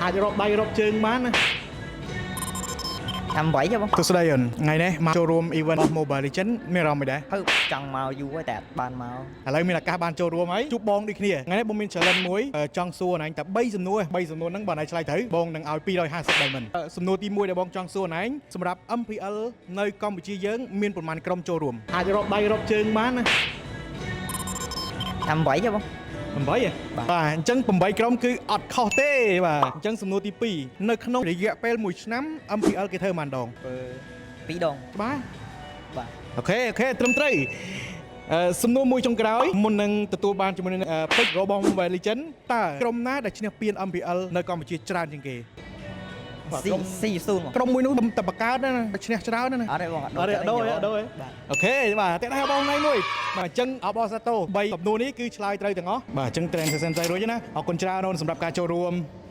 អាចរាប់ដៃរាប់ជើងបានណា តាម8ទេបង ទស្សដីអូនថ្ងៃនេះមកចូលរួម event របស់ Mobile Legends មានអារម្មណ៍មិនដែរ ហឺចង់មកយូរហើយតែអត់បានមក ឥឡូវមានឱកាសបានចូលរួមហើយជួបបងដូចគ្នាថ្ងៃនេះបងមាន challenge មួយចង់សួរអនឯងតែ3សំណួរឯង3សំណួរហ្នឹងបើអនឯងឆ្លើយត្រូវបងនឹងឲ្យ250 diamond សំណួរទី1ដែលបងចង់សួរអនឯងសម្រាប់ MPL នៅកម្ពុជាយើងមានប្រមាណក្រុមចូលរួមអាចរាប់ដៃរាប់ជើងបានណា តាម8ទេបង 8ហ៎បាទអញ្ចឹង8ក្រុមគឺអត់ខុសទេបាទអញ្ចឹងសំណួរទី2នៅក្នុងរយៈពេល1ឆ្នាំ MPL គេធ្វើប៉ុន្មានដង 2ដង បាទ បាទ OK OK ត្រឹមត្រូវសំណួរមួយចុងក្រោយមុននឹងទទួលបានជាមួយនឹងពេជ្ររបស់ Mobile Legends តើក្រុមណាដែលឈ្នះពាន MPL នៅកម្ពុជាច្រើនជាងគេបាទ ស៊ី ក្រុម ស៊ីស៊ូនបង ក្រុមមួយនោះតែបង្កើតណាឈ្នះច្រើនណាស់ណា អត់ទេបងអត់ អត់ទេអត់ដូរទេអត់ដូរទេ បាទ OK បាទតែដែរបងថ្ងៃមួយបាទអញ្ចឹងអបអរសាទរ3សំណួរនេះគឺឆ្លើយត្រូវទាំងអស់បាទអញ្ចឹង Trend Sensei រួចហើយណាអរគុណច្រើនអូនសម្រាប់ការចូលរួម។